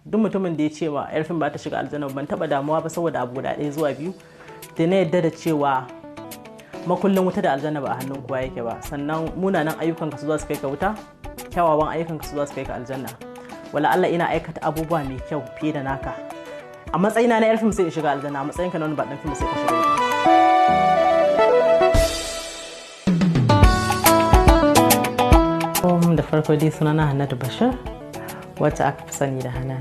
Duk mutumin da ya ce wa yar fim ba ta shiga aljanna, ban taba damuwa ba, saboda abu guda ɗaya zuwa biyu da na yadda da cewa makullin wuta da aljanna ba a hannun kowa yake ba. Sannan munanan ayyukan ka su za su kai ka wuta, kyawawan ayyukan ka su za su kai ka aljanna. Wala Allah ina aikata abubuwa mai kyau fiye da naka a matsayina na yar fim sai in shiga aljanna, a matsayinka na wani ba dan fim sai ka shiga wuta. Da farko dai sunana Hannatu Bashir, wacce aka fi sani da Hanan,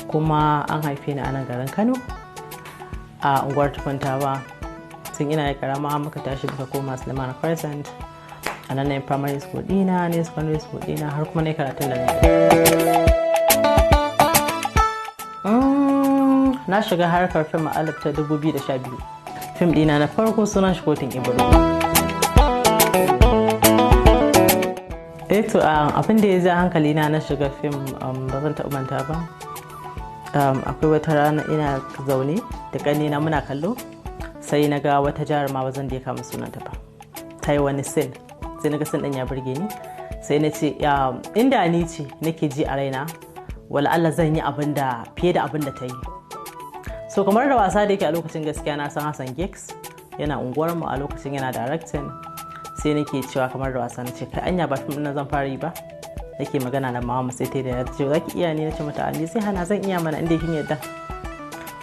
kuma an haife ni a nan garin Kano a unguwar Tukuntawa. Tun ina karama muka tashi muka koma Suleiman Crescent. A nan ne primary school dina, ne secondary school dina, har kuma ne karatun da na. Na shiga harkar fim a 2012. Fim dina na farko sunan shi Kotun Ibro. Eh to, abin da ya ja hankali na na shiga fim, ba zan taɓa manta ba. Akwai wata rana ina zaune da ƙanina muna kallo, sai na ga wata jaruma, ba zan da ya kama sunanta ba, ta yi wani sin, sai na ga sin ɗin ya burge ni. Sai na ce inda ni ce nake ji a raina, wala Allah zan yi abin da fiye da abin da ta yi. So kamar da wasa, da yake a lokacin gaskiya na san Hassan Giggs yana unguwarmu a lokacin, yana directing, sai nake cewa kamar da wasa, na ce, "Kai, anya ba fim ɗin zan fara yi ba?" Nake magana da mama, sai ta da ta ce, "Za ki iya ne?" Na ce mata, "Ni sai hana, zan iya mana inda kin yadda."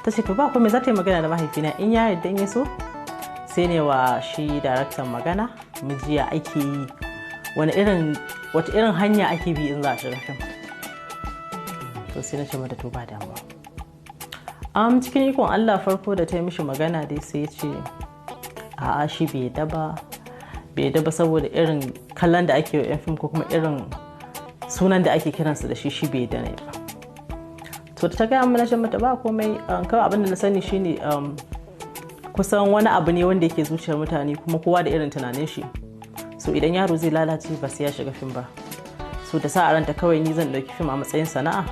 Ta ce, "To ba komai, za ta yi magana da mahaifina, in ya yadda, in ya so." Sai ne wa shi daraktan magana, mu ji ya ake yi, wani irin wata irin hanya ake bi in za a shiga fim. To sai na ce mata, "To ba damuwa." Cikin ikon Allah, farko da ta yi mishi magana dai, sai ya ce a'a, shi bai yadda ba, bai yadda ba, saboda irin kallon da ake yi yan fim ko kuma irin sunan da ake kiransu da shi, shi bai yadda ne ba. To ta gaya mana, ce mata ba komai, kawai abin da na sani shine kusan wani abu ne wanda yake zuciyar mutane, kuma kowa da irin tunanin shi. So idan yaro zai lalace, ba sai ya shiga fim ba. So da sa a ranta kawai ni zan ɗauki fim a matsayin sana'a,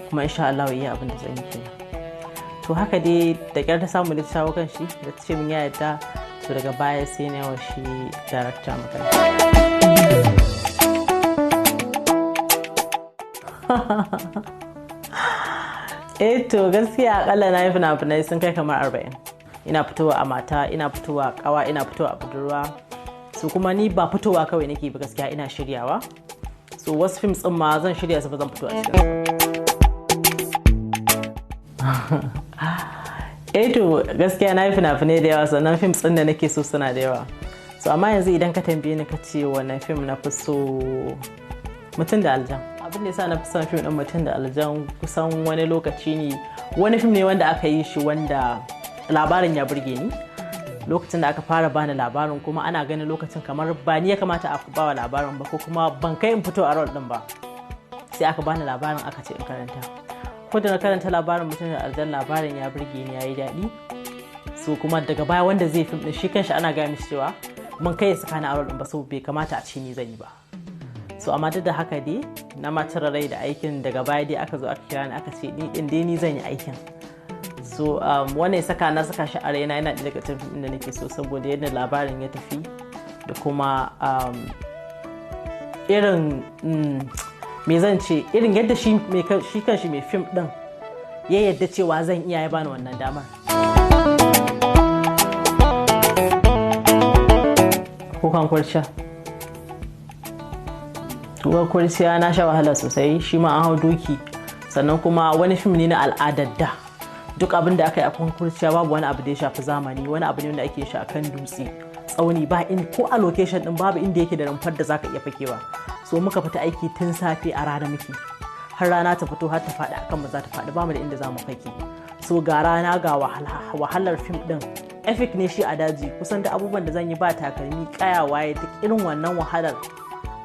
kuma insha Allah iya abin da zan yi kenan. To haka dai da kyar ta samu da ta shawo kan shi, da ta ce min ya yarda. To daga baya sai na yawa shi darakta magana. Eh to, gaskiya akalla na yi fina-finai sun kai kamar 40. Ina fitowa a mata, ina fitowa a kawa, ina fitowa a budurwa. So kuma ni ba fitowa kawai nake ba, gaskiya ina shiryawa. So wasu fim ɗin ma zan shirya su, ba zan fito a cikin. Eh to, gaskiya na yi fina-finai da yawa, sannan fim ɗin da nake so suna da yawa. So amma yanzu idan ka tambaye ni ka ce wannan fim na fi so, Mutum da Aljan. Abin da yasa na fi son fim ɗin Mutum da Aljan, kusan wani lokaci ne wani fim ne wanda aka yi shi wanda labarin ya burge ni lokacin da aka fara bani labarin, kuma ana ganin lokacin kamar ba ni ya kamata a bawa labarin ba, ko kuma ban kai in fito a role din ba. Sai aka bani labarin, aka ce in karanta. Ko da na karanta labarin Mutum da Aljan, labarin ya burge ni, yayi daɗi. So kuma daga baya wanda zai fim din, shi kanshi ana gaya mishi cewa ban kai ya saka ni a role din ba, so bai kamata a ce ni zan yi ba. So amma duk da haka dai na ma cire rai da aikin. Daga baya dai aka zo aka kira ni, aka ce ni din dai ni zan yi aikin. So wannan ya saka na saka shi a raina, yana ɗaya daga cikin fim da nake so, saboda yadda labarin ya tafi da kuma irin me zan ce, irin yadda shi kanshi mai fim din ya yadda cewa zan iya, ya bani wannan damar. Kukan Kurciya. Kukan Kurciya na sha wahala sosai, shi ma an hau doki, sannan kuma wani fim ne na al'adar da. Duk abin da aka yi a Kukan Kurciya babu wani abu da ya shafi zamani, wani abu ne wanda ake shi akan dutse, tsauni, ba in ko a location din babu inda yake da rumfar da zaka iya fakewa. So muka fita aiki tun safe, a rana muke, har rana ta fito har ta faɗi akan mu za ta faɗi, bamu da inda za mu fake. So ga rana, ga wahalar fim din epic ne shi a daji, kusan da abubuwan da zan yi ba takalmi, kaya, waye, duk irin wannan wahalar.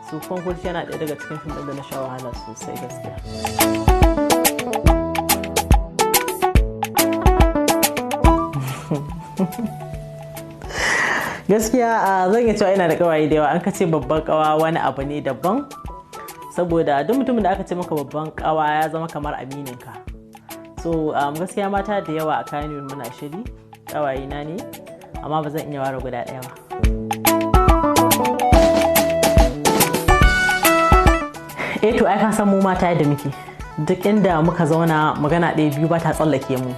So Kukan Kurciya yana ɗaya daga cikin fim ɗin da na sha wahala sosai gaskiya. Gaskiya zan iya cewa ina da kawaye da yawa. An ka ce babban kawa wani abu ne daban, saboda duk mutumin da aka ce maka babban kawa ya zama kamar aminin ka. So gaskiya mata da yawa a kayan muna shiri, kawaye na ne, amma ba zan iya ware guda ɗaya ba. Eh to, ai ka san mu mata yadda muke, Duk inda muka zauna magana ɗaya biyu ba ta tsallake mu.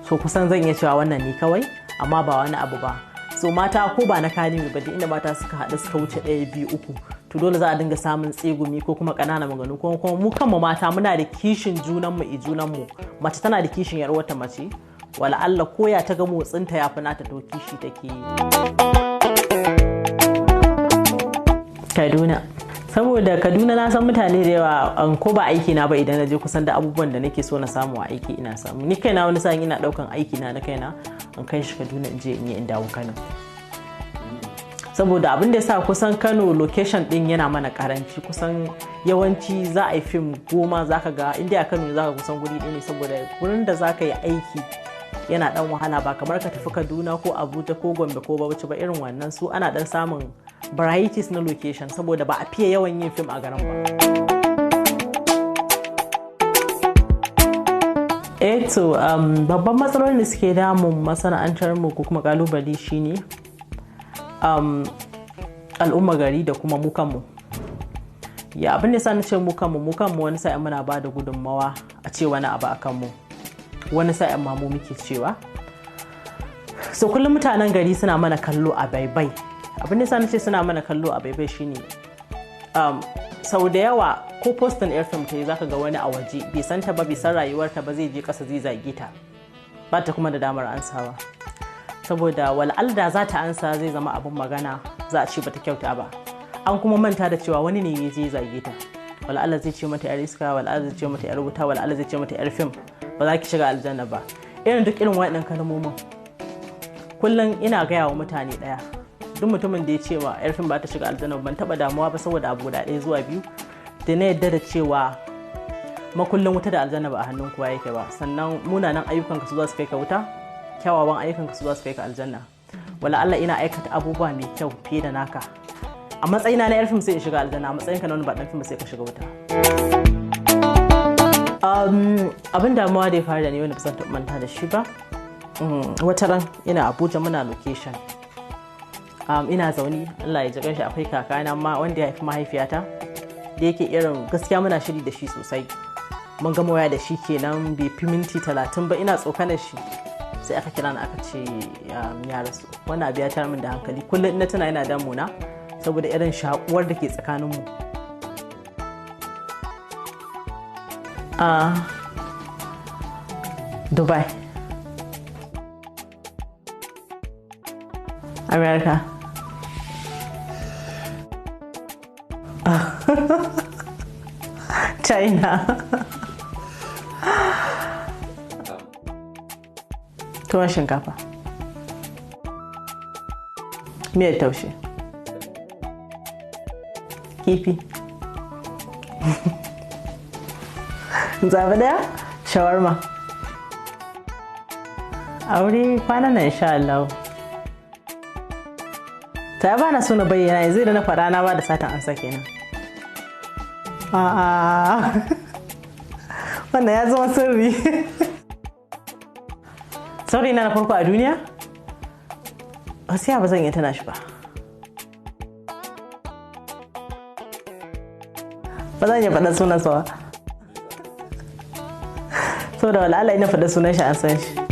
So kusan zan iya cewa wannan ni kawai, amma ba wani abu ba. So mata ko ba na Kannywood ba, duk inda mata suka haɗu suka wuce ɗaya, biyu, uku, to dole za a dinga samun tsegumi ko kuma ƙananan maganganu. Ko kuma mu kanmu mata muna da kishin junanmu i junanmu. Mace tana da kishin yar uwarta mace, wala Allah ko ya ta ga motsinta ya fi nata, to kishi take yi. Kaduna. Saboda Kaduna na san mutane da yawa, ko ba aiki na ba, idan na je kusan da abubuwan da nake so na samu a aiki ina samu. Ni kaina wani sa'in ina daukan aiki na na kaina in kai shi Kaduna, in je in yi in dawo Kano. Saboda abin da yasa kusan Kano location din yana mana karanci, kusan yawanci za a yi fim 10 zaka ga inda a Kano zaka kusan guri ɗaya ne, saboda gurin da zaka yi aiki yana dan wahala, ba kamar ka tafi Kaduna ko Abuja ko Gombe ko Bauchi ba. Irin wannan su ana dan samun varieties na location saboda ba a fiye yawan yin fim a garin ba. Eh to, babban matsalolin da suke damun masana'antar mu ko kuma kalubale shine al'umma gari da kuma mu kanmu. Ya abin da yasa na ce mu kanmu, mu kanmu wani sa'in muna ba da gudunmawa a ce wani abu a kanmu, wani sa'in ma mu muke cewa. So kullum mutanen gari suna mana kallo a baibai. Abin da yasa na ce suna mana kallo a baibai shine sau da yawa ko postin yar fim ta yi, zaka ga wani a waje bai san ta ba, bai san rayuwarta ba, zai je kasa zai zage ta, ba ta kuma da damar ansawa, saboda wal'alda za ta ansa zai zama abin magana, za a ce bata kyauta ba. An kuma manta da cewa wani ne ya je zage ta. Wal'alla zai ce mata yar iska, wal'alla zai ce mata yar wuta, wal'alla zai ce mata yar fim, ba za ki shiga aljanna ba, irin duk irin waɗannan kalmomin. Kullum ina gaya wa mutane ɗaya, duk mutumin da ya ce wa yar fim ba ta shiga aljanna, ban taɓa damuwa ba, saboda abu guda ɗaya zuwa biyu da na yadda da cewa makullin wuta da aljanna ba a hannun kowa yake ba. Sannan munanan ayyukan ka su za su kai ka wuta, kyawawan ayyukan ka su za su kai ka aljanna. Wala Allah ina aikata abubuwa mai kyau fiye da naka, a matsayina na yar fim sai in shiga aljanna, a matsayinka na wani ba dan fim sai ka shiga wuta. Abin damuwa da ya faru da ni wanda ba zan taɓa manta da shi ba, wata ran ina Abuja muna location, ina zaune, Allah ya ji kanshi, akwai kakana ma wanda ya haifi mahaifiyata, da yake irin gaskiya muna shiri da shi sosai. Mun gama waya da shi kenan bai fi minti 30 ba, ina tsokanar shi sai aka kira ni aka ce ya rasu. Wannan abu ya tayar min da hankali, kullum ina tuna yana damuna saboda irin shakuwar da ke tsakaninmu. Dubai, America, China. Tuwon shinkafa, miyar taushe, kifi. Zaɓi ɗaya, shawarma. Aure kwanan nan insha Allah. Ta ba na so na bayyana yanzu, da na faɗa na ba da satan ansa kenan. A'a, wannan ya zama sirri. Saurayi na farko a duniya? Gaskiya ba zan iya tana shi ba. Ba zan iya faɗa sunansa ba. Saboda wala'ala ina faɗa sunan shi an san shi.